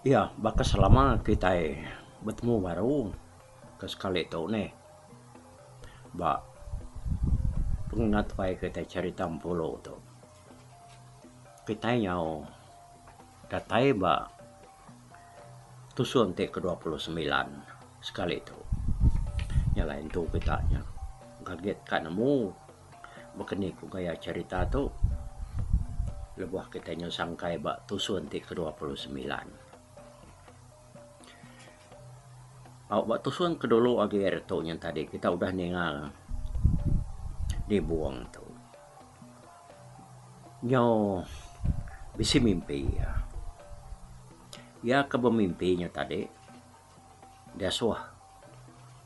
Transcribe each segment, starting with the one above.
Iya, baka selama kitai betemu baru ke sekali tu neh ba pengingat tuai kitai cherita Empulu tu. Kitai nyau datai ba tusun ti ke 29 sekali tu. Nya alai entu kita nya gagit ka nemu. Baka ni ku gaya cherita tu lebuh kitai nyau sangkai ba tusun ti ke 29. Au ba tusun ke dulu agi ari tu nyen tadi kita udah ninga dibung tu nyau bisi mimpi iya. Iya ke bemimpi nya tadi diasuh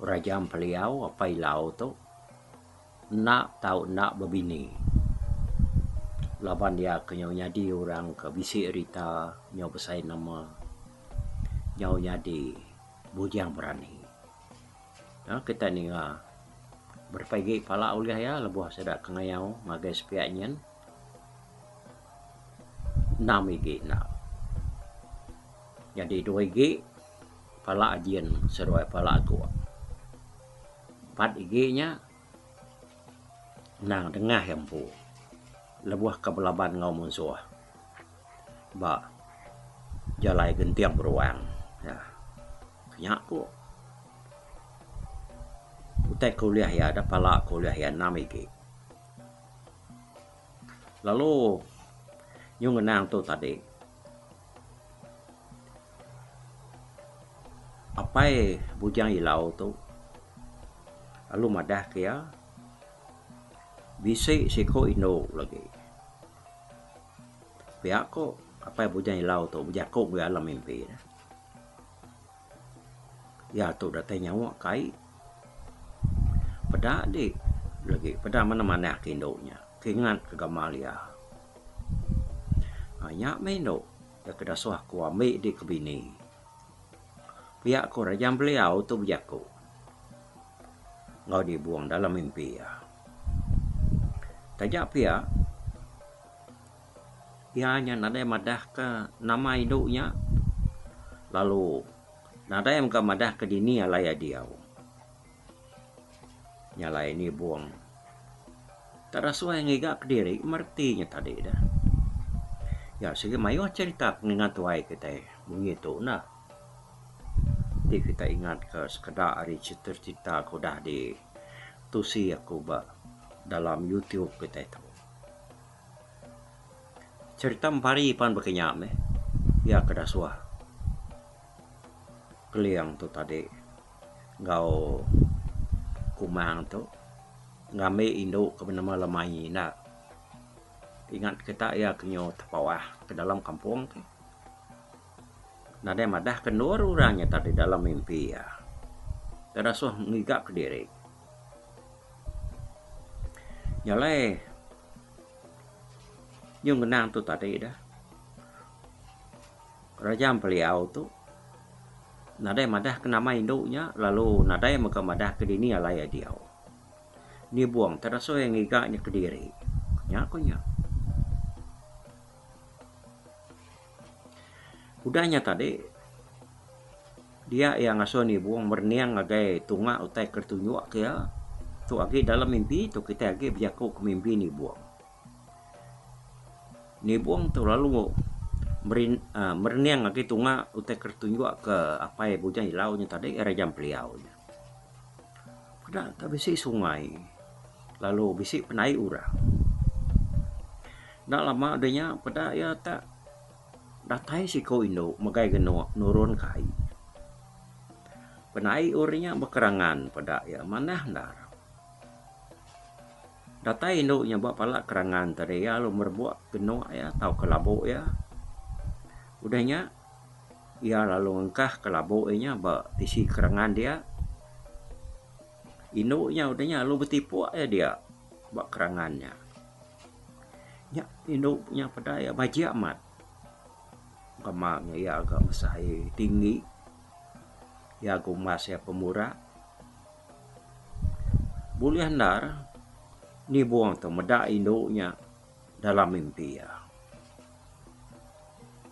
Raja Empeliau Apai Lau tu. Enda tau enda bebini laban iya ke nyau nyadi orang ke bisi rita nyau besai nama nyau nyadi bujang berani. Nya kita ninga berapa igi pala ulih iya lebuh sida ke ngayau ngagai sepiak nyin enam igi enda. Nyadi dua igi pala ajin seduai pala aguk. Empat igi nya endang dengah iya empu lebuh ke belaban enggau munsuh ba jalai Genting Beruang. Nya ku utai ke ulih iya da pala ke ulih iya enam igi. Lalu nyau ngenang tu tadi. Apai Bujang Ilau tu lalu madah ke iya bisi siku indu lagi. Pia ko Apai Bujang Ilau tu bejaku ngagai alam mimpi ne. Iya tu datai nyawa ke ai. Peda agi lagi peda manah manah ke indu nya ke ingat ke gamal iya. Nya meh indu da ke dasuh aku ambi di ke bini. Pia ku Raja Beliau tu bejaku enggau dibung dalam mimpi iya. Taja pia iya nya nadai madah ka nama indu nya lalu nadai mega madah ka dini alai iya diau. Nya alai nibung tak rasuh iya ngiga kediri mereti nya tadi dah. Ya sigi mayuh cherita pengingat tuai kitai munyi tu nah. Ti kitai ingat ka sekeda ari cherita-cherita ke udah di tusi aku ba dalam YouTube kitai tu. Cherita empari pan baka nya meh iya ke dasuh Keling tu tadi enggau Kumang tu ngambi indu ke benama Lemai enda. Ingat kita iya ke nyu tepawah ke dalam kampung ti. Nadai madah ke endur orang nya tadi dalam mimpi iya. Iya dasuh ngiga kediri. Nya alai nyu ngenang tu tadi dah. Raja Empeliau tu nadai madah ke nama indu nya lalu nadai mega madah ke dini alai iya diau. Nibung terasu iya ngiga nya kediri. Nya ku nya. Udah nya tadi dia iya ngasuh nibung merening ngagai tunga utai ke tunjuk ke iya tu agi dalam mimpi tu kitai agi bejaku ke mimpi nibung. Nibung tu lalu aaa merening agi tunga utai ke tunjuk ke apai Bujang Ilau nya tadi Raja Empeliau nya. Peda ka bisi sungai lalu bisi penai orang. Enda lama udah nya peda iya tak datai siku indu megai genuk nurun ke ai. Penai orang nya bekerangan peda iya manah endar. Datai indu nya ba pala kerangan tadi iya lalu merebuk genuk iya tauka labu iya. Udah nya iya lalu ngengkah ke labu iya nya ba tisi kerangan dia. Indu nya udah nya lalu betipuk iya dia ba kerangan nya. Nya indu nya peda iya bajik amat. Gamal nya iya ga mesai tinggi iya gumbas iya pemurak. Bulih endar nibung tu meda indu nya dalam mimpi iya.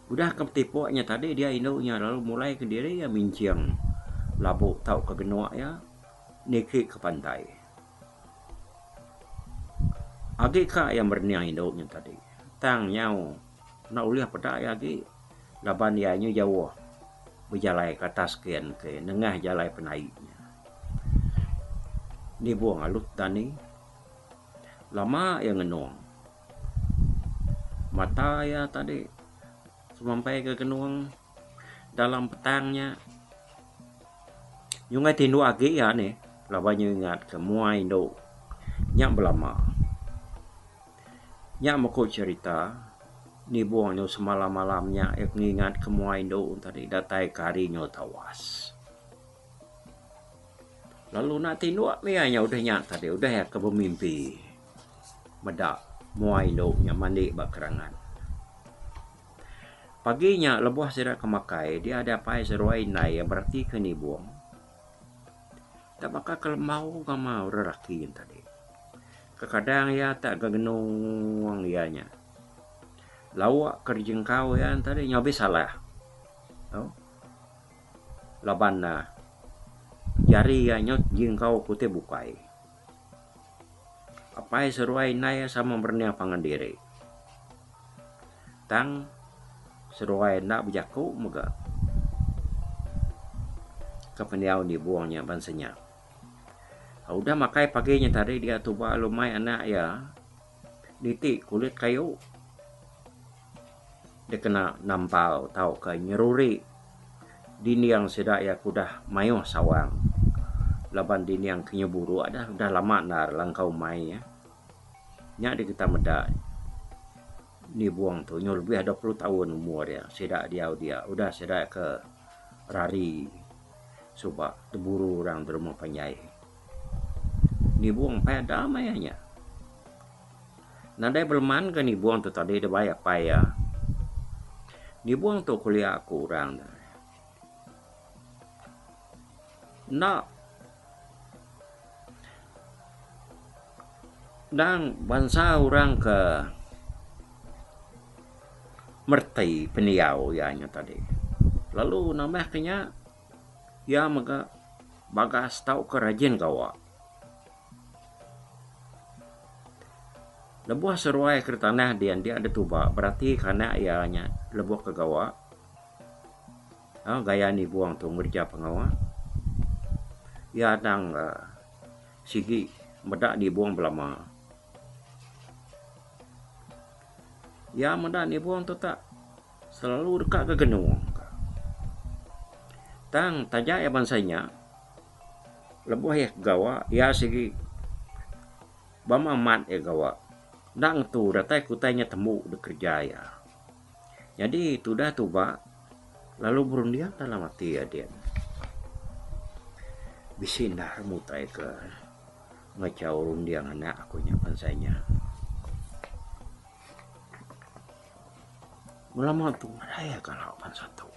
Udah ke betipuk nya tadi dia indu nya lalu mulai kediri iya minching labu tauka genuk iya niki ke pantai. Agi ka iya merening indu nya tadi tang nyau enda ulih peda iya agi laban iya nyu jauh bejalai ke atas kin ke nengah jalai penai nya. Nibung alut dani lama iya ngenung. Mata iya tadi semampai ke genung dalam petang nya. Nyunggai tinduk agi iya nih laban iya ingat ke mua indu nya belama. Nya meh ku cherita nibung nyu semalam-malam nya iya ngingat ke mua indu tadi datai ke hari nyu tawas. Lalu enda tinduk mih iya nya udah nya tadi udah iya ke bemimpi meda mua indu nya mandi ba kerangan. Pagi nya lebuh sida ke makai dia deh apai seduai indai iya beratika nibung tak baka ke lembau gama orang laki nya tadi. Kekadang iya tak gegenung iya nya. Lauk ke dijengkau iya tadi nyau abis salah. Laban ne jari iya nyut jingkau ke utai bukai. Apai seduai indai iya sama merening pangan diri. Tang seduai enda bejaku mega ke pendiau nibung nya bansa nya. Udah makai pagi nya tadi dia tuba lalu mai anak iya niti kulit kayu. Dikena nampal tauka nyeruri dinding sida iya ke udah mayuh sawang laban dinding ke nyu buruk dah udah lama endar langkau umai iya. Nya dikita meda nibung tu nyu lebih 20 taun umur iya sida diau dia udah sida ke rari suba teburu orang da rumah panjai. Nibung empai ada maya nya. Nadai beleman ga nibung tu tadi da bai apai iya. Nibung tu kulia ku orang ne. Enda endang bansa orang ke mereti pendiau iya nya tadi. Lalu nambah ke nya iya mega bagas tauka rajin gawa. Lebuh seruai ke tanah din dia deh tuba berati ke anak iya nya lebuh ke gawa aaa gaya nibung tu ngereja pengawa iya anang aaa sigi meda nibung belama. Iya meda nibung tu tak selalu deka gegenung. Tang taja iya bansa inya. Lebuh iya ke gawa, iya sigi bama amat iya gawa. Enda ngetu datai ke utai nya tembu dek kereja iya. Nyadi tudah tuba lalu berunding dalam ati iya din. Bisi endar meh utai ke ngachau runding anak aku nya bansa inya. Ngelama tu nadai kala bansa tu.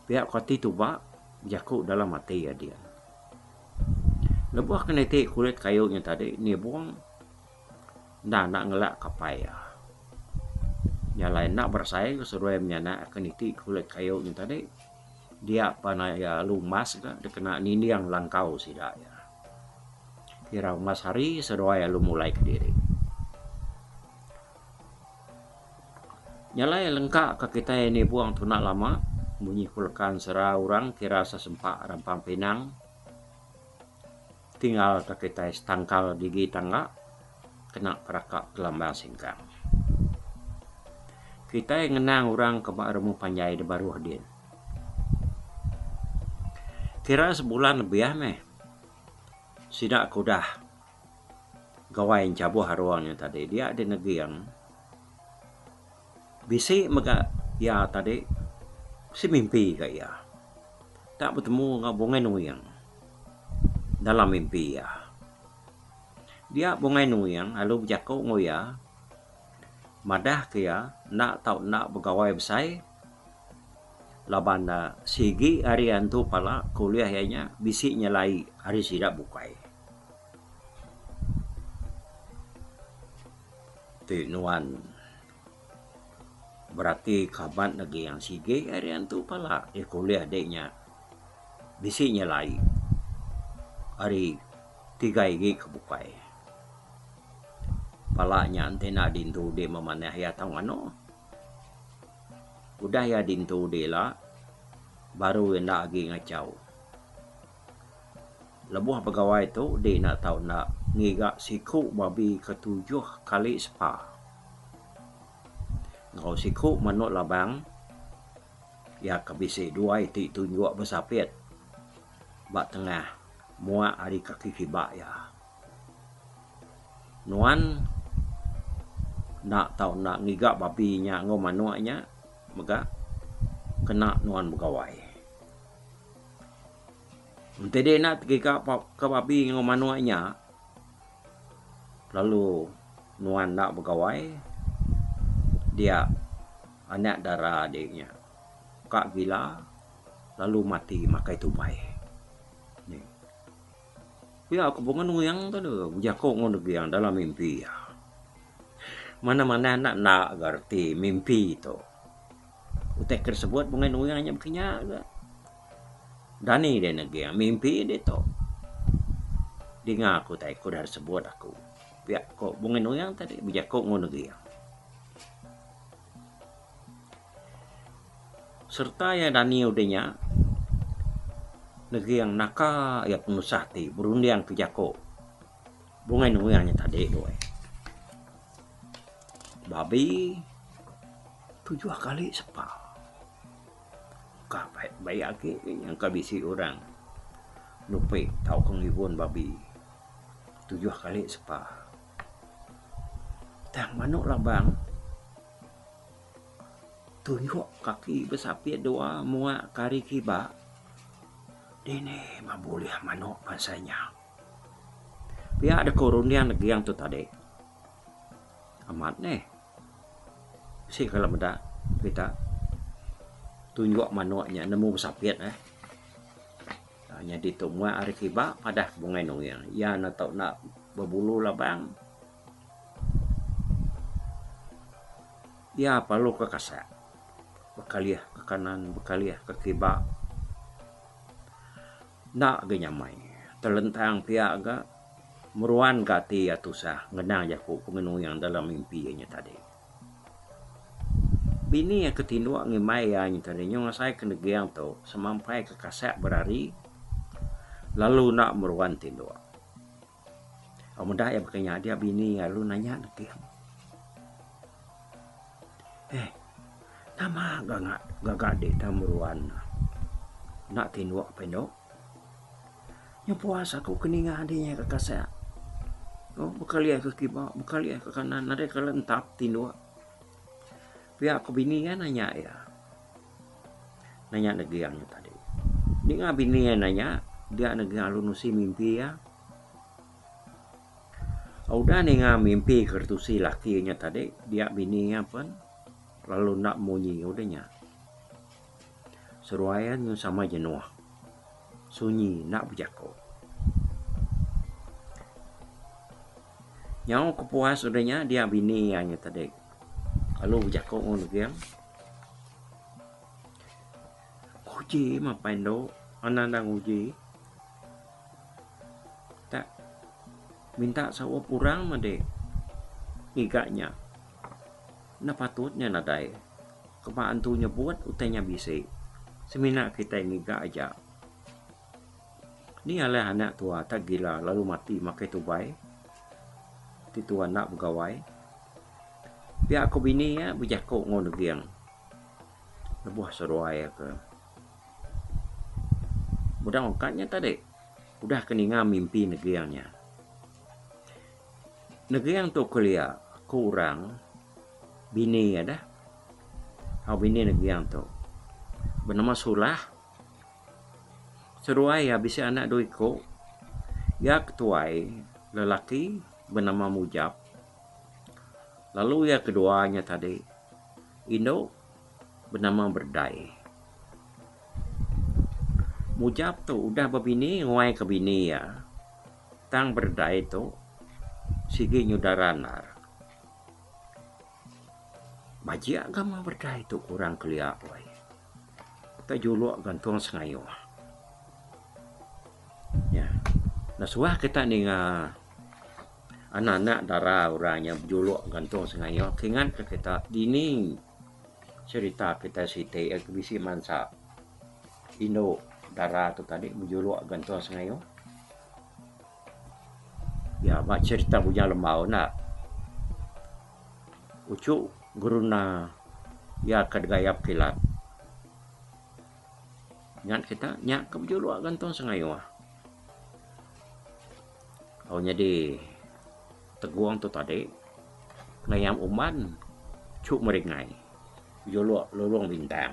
Pia ku ati tuba jaku dalam ati iya din. Lebuh ke niti kulit kayu nya tadi nibung enda enda ngelak ke apai iya. Nya alai enda berasai ke seduai menyanak ke niti kulit kayu nya tadi dia pan iya lalu umbas ga dikena ninding langkau sida iya. Kira umbas hari seduai lalu mulai kediri. Nya alai lengka ka kitai nibung tuna lama munyi ku leka ensera orang kira sesempa rampang pinang tinggal ka kitai setangkal gigi tangga kena peraka kelambang singkang. Kitai ngenang orang ke ba rumah panjai da baruh din. Kira sebulan lebih meh sida ke udah. Gawai enchabuh arung nya tadi dia deh neging bisi mega iya tadi bisi mimpi ga iya tak betemu enggau Bungai Nuing dalam mimpi iya. Dia Bungai Nuing lalu bejaku enggau iya madah ke iya enda tau enda begawai besai laban ne sigi ari antu pala ke ulih iya nya bisi nyelai ari sida bukai. Ti nuan. Berati kaban Neging sigi ari antu pala iya ke ulih dik nya bisi nyelai ari tiga igi ke bukai. Pala nya enti enda dintu dik memanah iya tau nganu. Udah iya dintu dik ila baru iya enda agi ngachau. Lebuh begawai tu dik enda tau enda ngiga siku babi ke tujuh kali sepa. Enggau siku manuk labang iya ke bisi dua iti tunjuk besapit ba tengah muak ari kaki kiba iya. Nuan enda tau enda ngiga babi nya enggau manuk nya mega kena nuan begawai. Enti deh enda tegiga ke babi enggau manuk nya lalu nuan enda begawai dia anak dara deh nya ka gila lalu mati makai tubai. Pia ku Bunga Nuing tu deh bejaku enggau Neging dalam mimpi iya. Manah manah enda enda ga reti mimpi tu. Utai ke disebut Bunga Nuing nya baka nya ga. Dani deh Neging mimpi ditu. Dinga ku utai ke udah disebut aku. Pia ku Bunga Nuing tadi bejaku enggau Neging. Sereta iya dani udah nya, Neging naka iya penusah ti berunding ke jaku Bungai Nuing nya tadi tu ai. Babi tujuh kali sepa ka baik agi nyangka bisi orang nupi tauka ngibun babi tujuh kali sepa. Tang manuk labang tunjuk kaki besapit dua muak ke ari kiba dini meh bulih manuk bansa inya. Pia deka runding neging tu tadi amat neh bisi kala meda kita tunjuk manuk nya nemu besapit eh. Nyadi tu muak ari kiba padah Bungai Nuing. Iya ne tau enda bebulu labang. Iya perlu ke kasak bekalih ke kanan bekalih ke kiba. Enda ga nyamai telentang pia ga meruan ga ati iya tusah ngenang jaku Bungai Nuing dalam mimpi iya nya tadi. Bini iya ke tinduk ngimbai iya nya tadi nyau ngasai ke neging tu semampai ke kasak berari lalu enda meruan tinduk. Meda iya baka nya dia bini iya lalu nanya neging. Eh nama gaga gaga dek meruan enda tinduk pa indu. Nya puas aku ke ninga adi nya ke kasak. Oh bekalih ke kiba bekalih ke kanan nadai kala entap tinduk. Pia ku bini iya nanya iya. Nanya neging nya tadi. Ninga bini iya nanya dia neging lalu nusi mimpi iya. Udah ninga mimpi ke ditusi laki nya tadi dia bini iya pen lalu enda munyi udah nya. Seruai iya sama jenuh. Sunyi enda bejako. Nyau ke puas udah nya dia bini iya nya tadi lalu bejako ngan Uging. Uji mah apai endo anang enda nguji. Tak minta saup orang mah deh ngiga nya. Enda patut nya nadai. Keba antu nyebut utai nya bisi. Semina kitai ngiga aja. Ni alai anak tua tak gila lalu mati makai tubai ti tua enda begawai. Pia ku bini iya bejaku enggau Neging lebuh seduai iya ke meda ukat nya tadi udah ke ninga mimpi Neging nya. Neging tu kelia ku orang bini iya deh tau bini Neging tu benama Sulah. Seduai iya bisi anak dua iku. Iya ketuai lelaki benama Mujap lalu iya kedua nya tadi indu benama Berdai. Mujap tu udah bebini nguai ke bini iya tang Berdai tu sigi nyudara endar. Bajik ga meh berdai tu ku orang kelia weh. Ka juluk gantung sengayuh. Nya. Enda suah kita ninga anak-anak dara orang nya bejuluk gantung sengayuh ke ingat ka kita dini cherita kitai siti ke bisi mansa indu dara tu tadi bejuluk gantung sengayuh. Iya ba cherita Bujang Lembau enda. Uchu geruna iya ke digayap kilat. Ingat kita nya ke bejuluk gantung sengayuh. Au nyadi tegung tu tadi ngayam uman chu meringai bejuluk lulong bintang.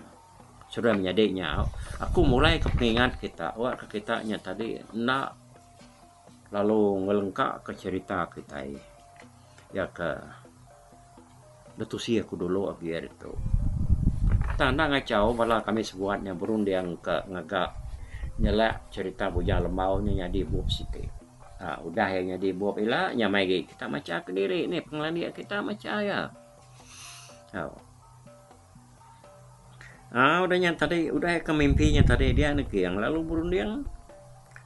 Sudah menyadi nya aku mulai ke pengingat kita wak ke kita nya tadi enda lalu ngelengka ke cherita kitai iya ke Betusi aku dulu agi ari tu. Tang enda ngachau bala kami sebuat nya berunding ka ngaga nyelak cherita Bujang Lembau nya nyadi bup siti. Aaa udah iya nyadi bup ila nyamai agi kita macha kediri nih pengelandik kita macha iya. Au. Aaa udah nya tadi udah iya ke mimpi nya tadi dia neging lalu berunding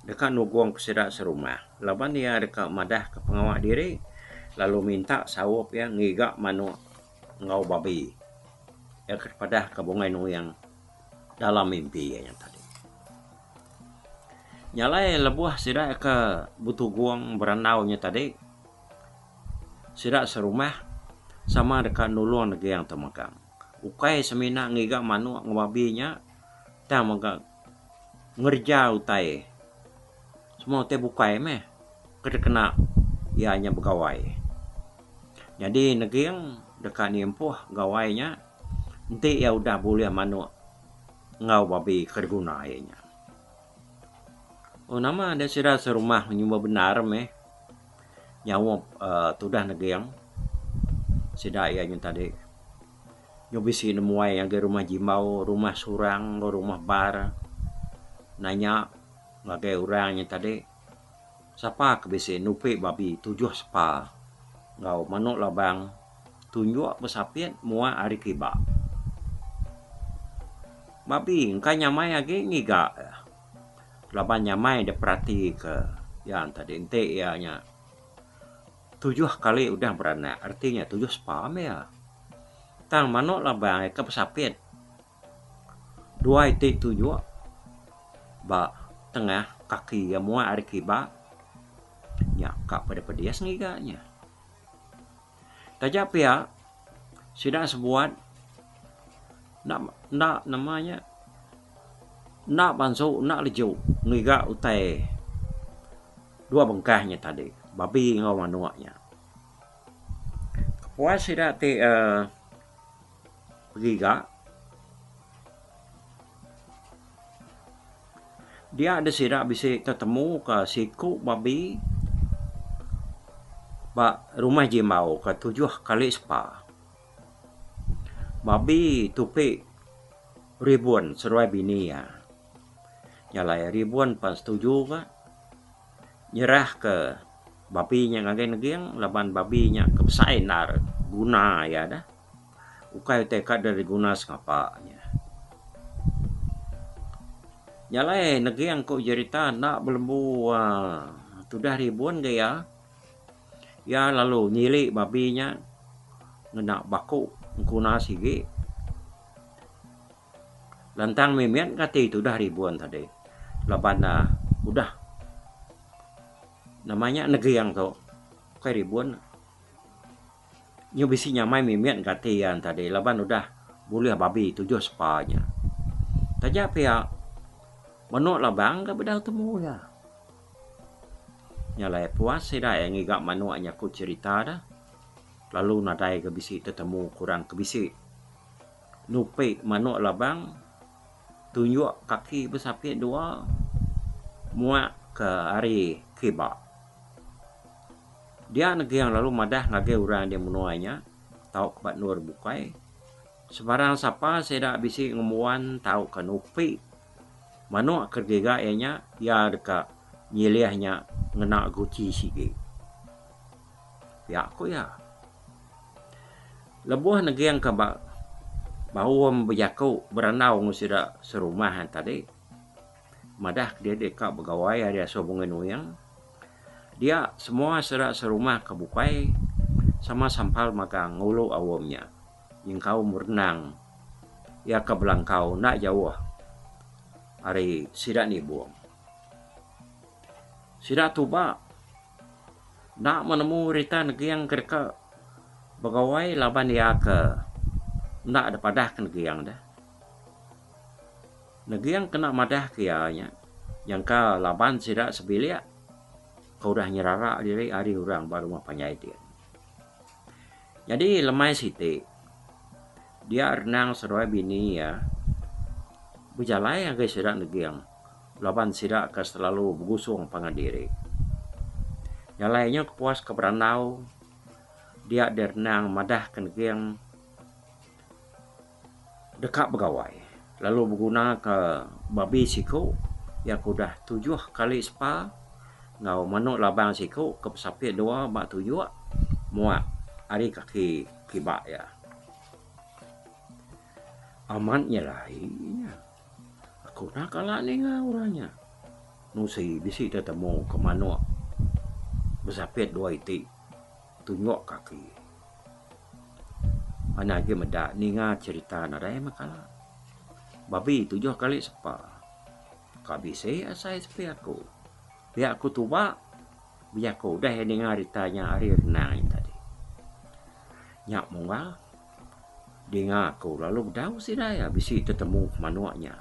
deka nugong ke sida serumah laban iya deka madah ke pengawa diri lalu minta saup iya ngiga manok enggau babi iya ke padah ke Bungai Nuing dalam mimpi iya nya tadi. Nya alai lebuh sida ke betugong berandau nya tadi. Sida serumah sama deka nulung neging tu mega. Ukai semina ngiga manuk enggau babi nya tang mega ngereja utai semua utai bukai meh ke dikena iya nya begawai. Nyadi neging deka nimpuh gawai nya enti iya udah bulih manuk enggau babi ke diguna iya nya. Oh nama deh sida serumah nyumba bendar meh. Nyaup uhh tudah neging sida iya nyun tadi nyau bisi nemuai ngagai rumah jimbau, rumah surang enggau rumah bar nanya ngagai orang nyun tadi sapa ke bisi nupi babi tujuh sepa enggau manok labang tunjuk besapit muak ari kiba. Babi engka nyamai agi ngiga. Laban nyamai dep perati ke iya tadi enti iya nya tujuh kali udah beranak reti nya tujuh sepa meh iya. Tang manok labang iya ke besapit dua iti tunjuk ba tengah kaki iya muak ari kiba nya ka pedis pedis ngiga nya. Taja pia sida sebuat enda enda nama nya enda bansu enda leju ngiga utai dua bengkah nya tadi babi enggau manok nya. Kepuas sida ti uhh begiga dia deh sida bisi tetemu ka siku babi ba rumah jimbau ka tujuh kali sepa. Babi tupi ribun seduai bini iya. Nya alai ribun pan setuju ka nyerah ke babi nya ngagai neging laban babi nya ke besai endar guna iya dah. Ukai utai ka deh diguna sengapa nya. Nya alai neging ku jerita enda belembu uhh tudah ribun ga iya. Iya lalu nyili babi nya ngena baku engkuna sigi. Lantang mimit ke ati tudah ribun tadi laban ne udah nama nya neging tu ukai ribun. Nyu bisi nyamai mimit ke ati iya tadi laban udah bulih babi tujuh sepa nya. Taja pia menu labang ga bedau temu iya. Nya alai puas sida iya ngiga manuk nya ku cherita da lalu nadai ga bisi tetemu ke orang ke bisi nupi manuk labang tunjuk kaki besapit dua muak ke ari kiba. Dia neging lalu madah ngagai orang di menua nya tauka ba endur bukai sebarang sapa sida bisi ngembuan tauka nupi Manuk ke giga iya nya, iya deka nyilih nya ngena guchi sigi. Pia ku iya. Lebuh neging ke ba baum bejaku berandau enggau sida serumah tadi madah ke diri deka begawai ari asuh Bungai Nuing dia semua sida serumah ke bukai sama sampal magang ngulu aum nya nyengkaum renang iya ke belangkau enda jauh ari sida nibung. Sida tuba enda menemu rita neging ke deka begawai laban iya ke enda dipadah ke neging deh. Neging kena madah ke iya nya nyangka laban sida sebilik ke udah nyerara diri ari orang ba rumah panjai ti. Nyadi lemai siti dia renang seduai bini iya bejalai ngagai sida neging laban sida ke selalu begusung pangan diri. Jalai nya kepuas ke berandau dia deh renang madah ke neging deka begawai lalu beguna ke babi siku iya ke udah tujuh kali sepa enggau manuk labang siku ke besapit dua ba tujuk muak ari kaki kiba iya. Amat nyelai nya. Aku enda kala ninga orang nya nusi bisi tetemu ke manuk besapit dua iti tunjuk kaki. Anak agi meda ninga cherita nadai meh kala. Babi tujuh kali sepa. Ka bisi asai sepi aku. Pia aku tuba bejaku udah iya ninga rita nya ari renang nya tadi. Nya munggal dinga aku lalu bedau sida iya bisi tetemu ke manuk nya.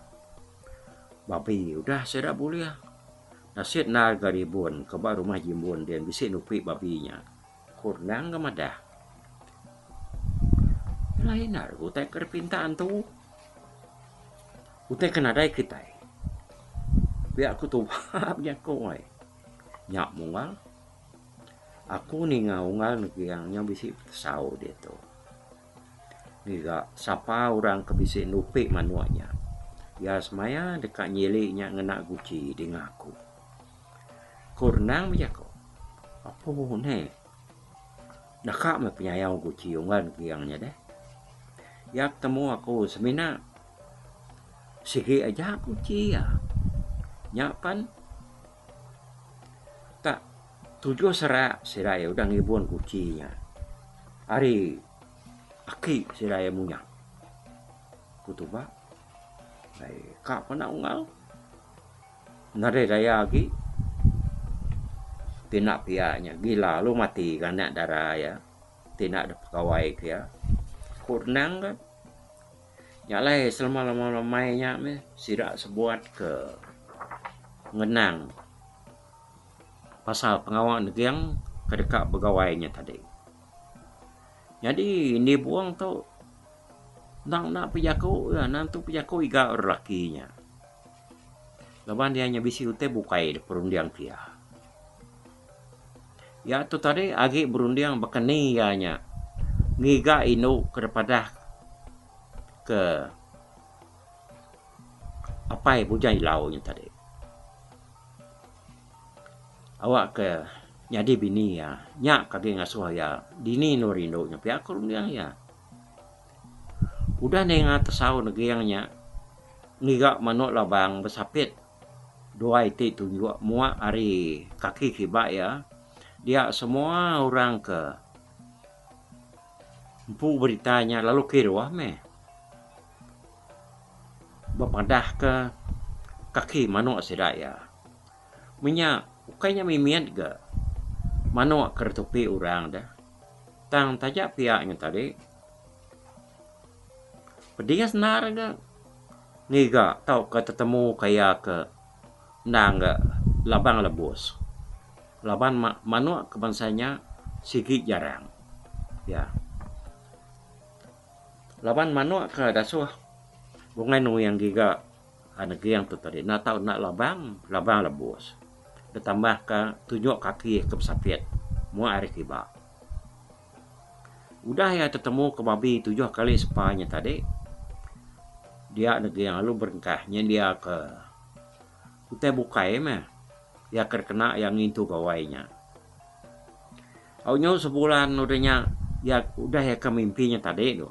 Babi udah sida bulih nasit endar ga ribun ke ba rumah jimbun din bisi nupi babi nya. Ku Renang ga madah. Alai enda ga utai ke dipinta antu. Utai ke nadai kitai. Pia ku tuba bejaku ai. Nya munggal. Aku ninga unggal negiang nya bisi betesau diatu. Ngiga sapa orang ke bisi nupi manuk nya. Iya semaya deka nyili nya ngena guchi dinga aku. Ku Renang bejaku, Apu neh. Naka meh penyayau guchi unggal negiang nya deh. Iya ketemu aku semina sigi aja guchi iya. Nya pan tak tujuh serak sida iya udah ngibun guchi nya ari aki sida iya munya. Ku tuba, Ai ka peda unggal. Nadai daya agi ti enda pia nya gila lalu mati ga anak dara iya ti enda dep pegawai ke iya. Ku renang ga nya alai selama lama lemai nya meh sida sebuat ke ngenang pasal pengawa neging ke deka begawai nya tadi. Nyadi nibung tu enda enda pejaku iya nentu pejaku iga orang laki nya. Laban iya nya bisi utai bukai da perunding ke iya. Iya tu tadi agi berunding baka ni iya nya ngiga indu ke dipadah ke apai Bujang Ilau nya tadi. Awak ke nyadi bini iya nya ke agi ngasuh iya dini endur indu nya pia ku runding iya. Udah ninga tesau neging nya ngiga manuk labang besapit dua iti tunjuk muak ari kaki kiba iya dia semua orang ke empu berita nya lalu kiruh meh bepadah ke kaki manuk sida iya. Menya ukai nya mimit ga manuk ke ditupi orang deh. Tang taja pia nya tadi pedis endar ga ngiga tauka tetemu ka iya ke endang ga labang lebus laban manuk ke bansa nya sigi jarang iya. Laban manuk ke dasuh bungai nuing giga neging tu tadi enda tau enda labang, labang lebus. Ditambah ka tunjuk kaki ke besapit muak ari kiba. Udah iya tetemu ke babi tujuh kali sepa nya tadi dia neging lalu berengkah nyendia ke utai bukai meh iya ke kena iya ngintu gawai nya. Au nyu sebulan udah nya. Iya udah iya ke mimpi nya tadi tu.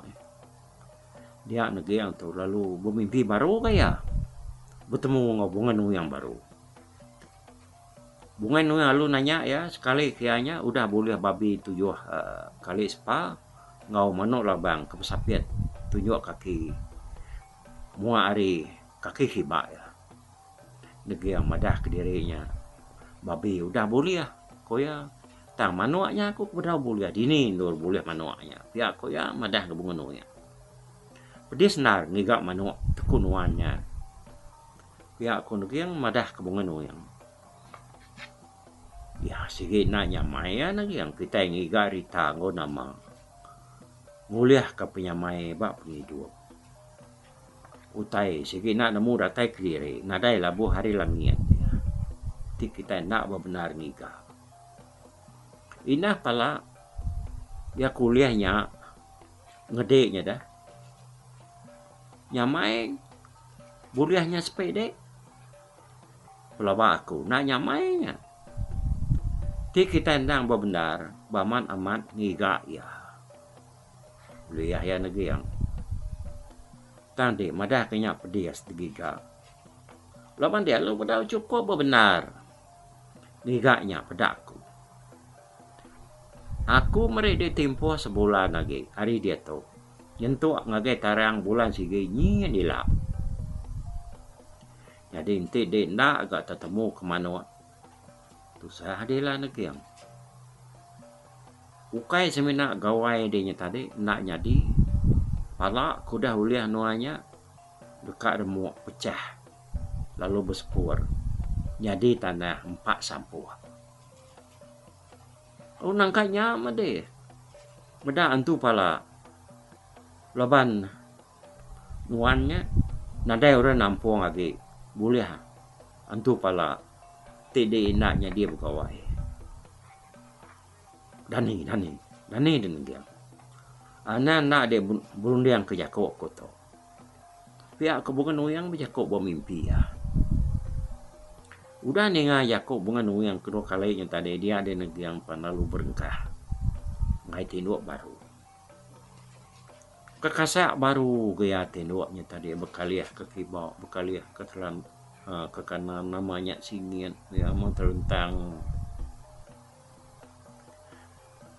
Dia neging tu lalu bemimpi baru ga iya betemu enggau Bungai Nuing baru. Bungai Nuing lalu nanya iya sekali ke iya nya udah bulih babi tujuh uhh kali sepa enggau manok labang ke besapit tunjuk kaki mua ari kaki kiba iya. Neging madah kediri nya babi udah bulih ku iya tang manok nya aku bedau bulih dini endur bulih manok nya pia ku iya madah ngagai bunga nuing. Pedis endar ngiga manok teku nuan nya pia ku Neging madah ka bunga nuing. Iya sigi enda nyamai iya Neging kitai ngiga rita enggau nama ngulih ka penyamai ba pengidup. Utai sigi enda nemu datai kediri nadai labuh ari langit ti kitai enda bebendar ngiga. Indah pala iya ke ulih nya ngedi nya deh. Nyamai bulih nya sepi deh. Pelaba aku enda nyamai nya. Ti kitai endang bebendar beamat amat ngiga iya. Ulih iya neging. Tang ti madah ke nya pedis digiga. Laban dia lalu bedau chukup bebendar ngiga nya peda aku. Aku meri dih timpuh sebulan agi ari diatu nyentuk ngagai tarang bulan sigi nyin ila. Nyadi enti dih enda ga tetemu ke manuk tusah dih ila neging. Ukai semina gawai dih nya tadi enda nyadi pala ke udah ulih nuan nya deka remuk pecah lalu besepur nyadi tanah empa sampuh. Lalu nangka nya meh dih meda antu pala laban nuan nya nadai orang nampung agi bulih antu pala ti dih enda nyadi begawai. Dani dani dani deh nenging. Anang enda deh berunding ke jaku ku tu. Pia ku Bunga Nuing bejaku ba mimpi iya. Udah ninga jaku Bunga Nuing kedua kali nya tadi dia deh nenging pan lalu berengkah ngagai tinduk baru. Kekasak baru gaya tinduk nya tadi bekalih ke kiba bekalih ke telan uhh ke kanan nama nya singit iya meh telentang.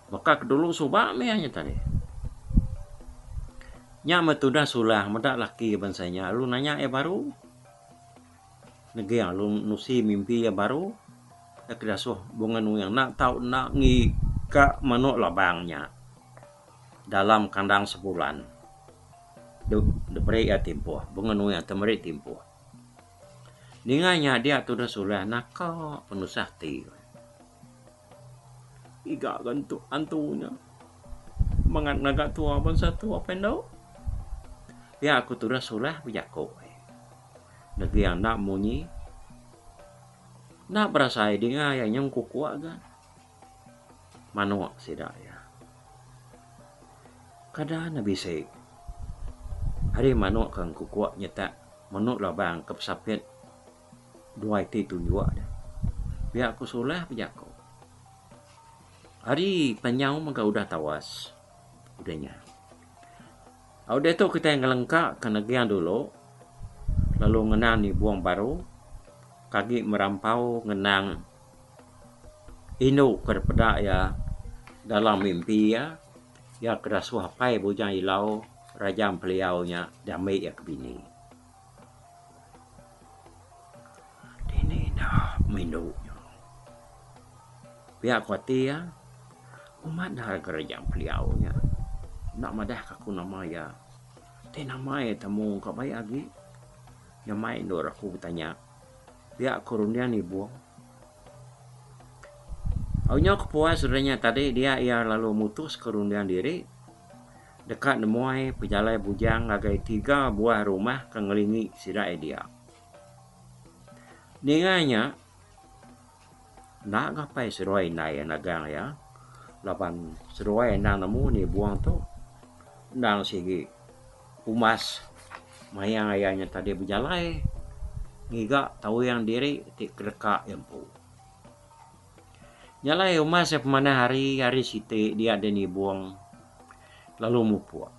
Baka ke dulu suba mih nya tadi. Nya meh tudah sulah meda laki bansa nya lalu nanya iya baru. Neging lalu nusi mimpi iya baru iya ke dasuh Bunga Nuing enda tau enda ngiga manok labang nya dalam kandang sebulan. Diberi iya timpuh Bunga Nuing ti meri timpuh. Ninga nya dia tudah sulah naka penusah ti. Iga ga entu antu nya mengat ngaga tua bansa tu apai endo. Pia ku tudah sulah bejaku. Neging enda munyi enda berasai dinga iya nyau kukuk ga manuk sida iya. Kada ne bisi ari manuk ke kukuk nyetak manuk labang ke pesapit. Dua iti tunjuk deh. Pia ku Sulah bejaku. Hari penyau mega udah tawas udah nya. Au diatu kitai ngelengka ke neging dulu lalu ngenang nibung baru ke agi merampau ngenang indu ke dipeda iya dalam mimpi iya, iya ke dasuh apai Bujang Ilau Raja Empeliau nya diambi iya ke bini. Dini enda mindu nya. Pia ku ati iya, umat enda kereja peliau nya. Enda madah ka aku nama iya. Ti nama iya temu ka baik agi nyamai endur aku betanya. Pia ku runding nibung. Au nyau kepuas udah nya tadi dia iya lalu mutus ka runding diri. Deka nemuai pejalai bujang ngagai tiga buah rumah ke ngelingi sida iya dia. Ninga nya, enda ngapai seduai indai iya nagang iya laban seduai endang nemu nibung tu endang sigi umbas maya iya nya tadi bejalai ngiga tawing diri ti kedeka iya empu. Nya alai umbas iya pemanah hari, hari siti dia deh nibung. lalu mupuk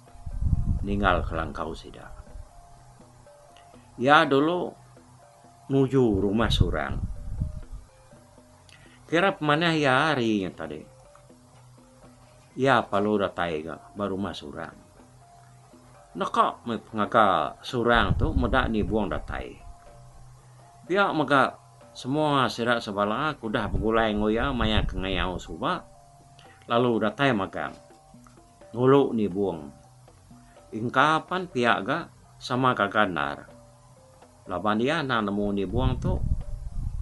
ninggalka langkau sida. Iya dulu nuju rumah surang. Kira pemanah iya hari nya tadi. Iya perlu datai ga ba rumah surang. Neka meh pengaga surang tu meda nibung datai. Pia mega semua sida sebala ke udah begulai enggau iya maya ke ngayau suba lalu datai magang ngulu nibung. Engka pan pia ga sama gaga endar laban iya endang nemu nibung tu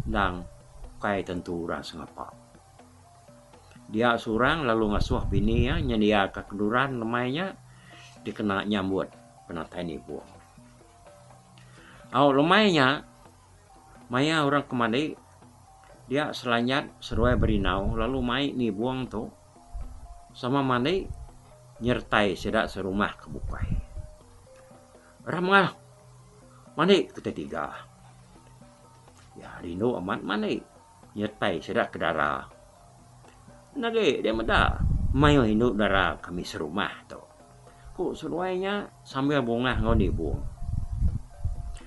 endang ukai tentu orang sengapa. Dia seorang lalu ngasuh bini iya nyendiaka keduran lemai nya dikena nyambut penatai nibung. Au lemai nya maya orang ke mandi dia Selanjat seduai Berinau lalu mai nibung tu sama mandi nyertai sida serumah ke bukai. Ramah mandi kitai tiga. Ya rindu amat mandi nyertai sida ke dara. Enda agi dia meda mayuh indu dara kami serumah tu. Ku seduai nya sambil bungah enggau nibung.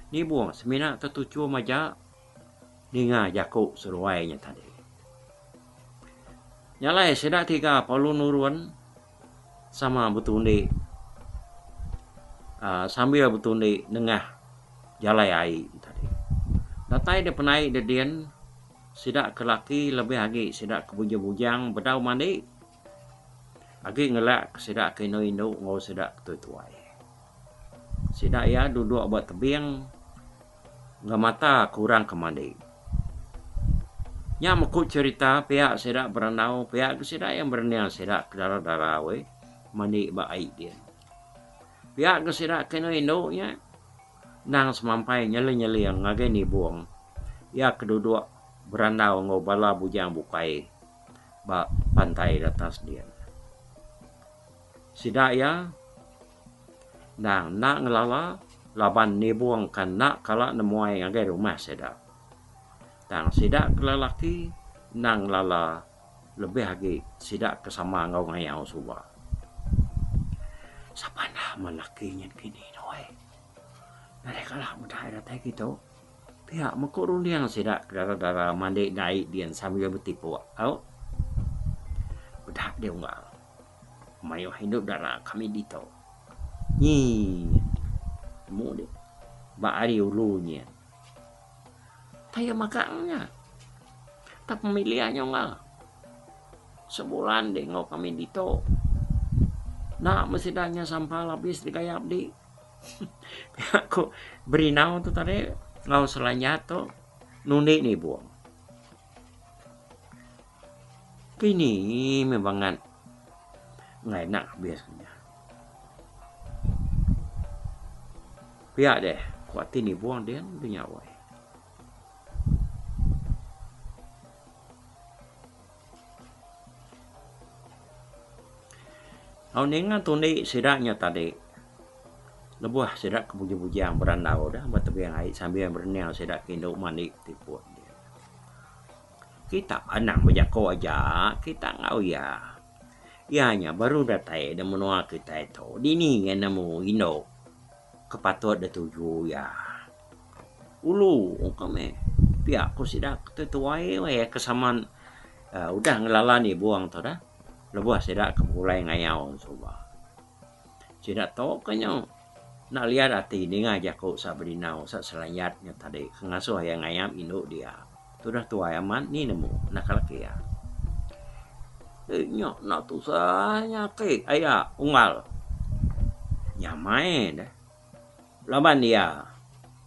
Nibung semina tetuchum aja ninga jaku seduai nya tadi. Nya alai sida tiga perlu nurun sama betundi uhh sambil betundi nengah jalai ai tadi. Datai da penai da din sida ke laki lebih agi sida ke bujang-bujang bedau mandi. Agi ngelak ke sida ke indu-indu enggau sida ke tuai-tuai. Sida iya duduk ba tebing enggau mata ke orang ke mandi. Nya meku cherita pia sida berandau pia ke sida iya merening sida ke dara-dara weh mandi ba ai din. Pia ke sida ke indu-indu nya endang semampai nyeling-nyeling ngagai nibung iya ke duduk berandau enggau bala bujang bukai. Ba pantai datas din. Sida iya endang enda ngelala laban nibung ke enda kala nemuai ngagai rumah sida. Tang sida ke lelaki endang ngelala lebih agi sida ke sama enggau ngayau suba. Sapa enda meh laki nyin kini tu ai. Nadai kala meda iya datai kitu. Pia meko runding sida ke dara-dara mandi dai din sambil betipuk au. Peda deh unggal. Mayuh indu dara kami ditu. Nyi temu deh ba ari ulu nyin. Taye magang nya. Tak pemilia nya unggal. Sebulan deh enggau kami ditu. Enda meh sida nya sampal abis digayap di. Pia ku Berinau tu tadi enggau Selanjat tu nundi nibung. Kini meh bangat enggai enda abis nya. Pia deh ku ati nibung din dunya wai. Au ninga tundi sida nya tadi lebuh sida ke bujang-bujang berandau da ba tebing ai sambil merening sida ke indu mandi tipun. Kita anang bejako aja kita enggau iya. Iya nya baru datai da menua kitai tu dini iya nemu indu ke patut da tuju iya. Ulu ka meh pia ku sida ke tuai weh ke sama udah ngelala nibung tu dah. Lebuh sida ke begulai ngayau suba. Sida tu ke nyu enda liat ati ninga jaku Sa Berinau, Sa Selayat nya tadi ke ngasuh iya ngayap indu dia. Tudah tuai amat ni nemu naka laki iya. Eh nya enda tusah nya aki aya unggal. Nyamai deh. Laban iya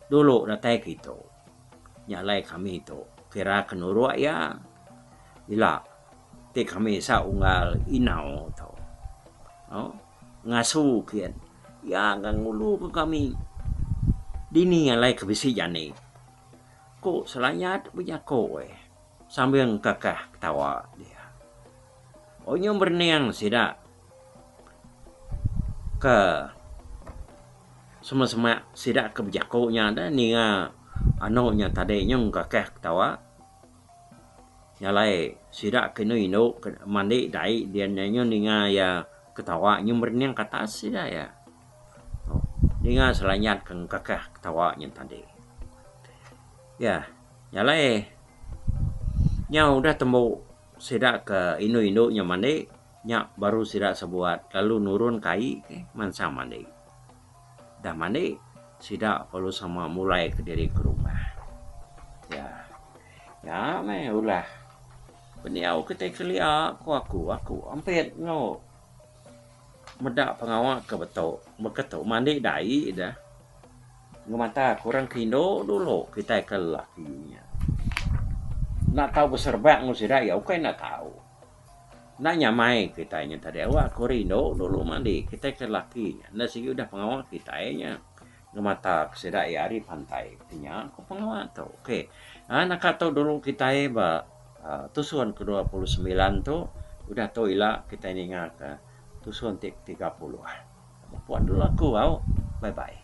dulu datai kitu. Nya alai kami tu kira ke nuruk iya ila. Ti kami sa unggal inau tu ngasu kian iya ga ngulu ke kami dini alai ke bisi jani ku Selayat bejako eh sambil ngekakah ketawa dia. Onyuh merening sida ke semak-semak sida ke bejako nya da ninga anu nya tadi nyau ngekakah ketawa. Nya alai sida ke indu indu ke mandi dai dian nya nyu ninga iya. Ketawa nyu merening ke atas sida iya. Ninga Selanyat ke ngekakah ketawa nyen tadi. Iya, nya alai nyau udah tembu sida ke indu-indu nya mandi nya baru sida sebuat lalu nurun ke ai ke mansang mandi. Dah mandi sida perlu sama mulai kediri ke rumah. Iya, nya meh ulah pendiau kitai kelia ku aku, aku ampit enggau. Meda pengawa ke betu baka tu mandi dai da ngemata ke orang ke indu dulu kitai ke lelaki nya. Enda tau beserebak enggau sida iya ukai enda tau. Enda nyamai kitai nya tadi awak ke orang indu dulu mandi kitai ke lelaki nya enda sigi udah pengawa kitai nya ngemata ke sida iya ari pantai. Nya ku pengawa tu. Okey aaa naka tu dulu kitai ba. Tusun ke 29 tu udah tu ila kitai ninga ke tusun ti ke 30. Puan dulu aku au. Bye bye.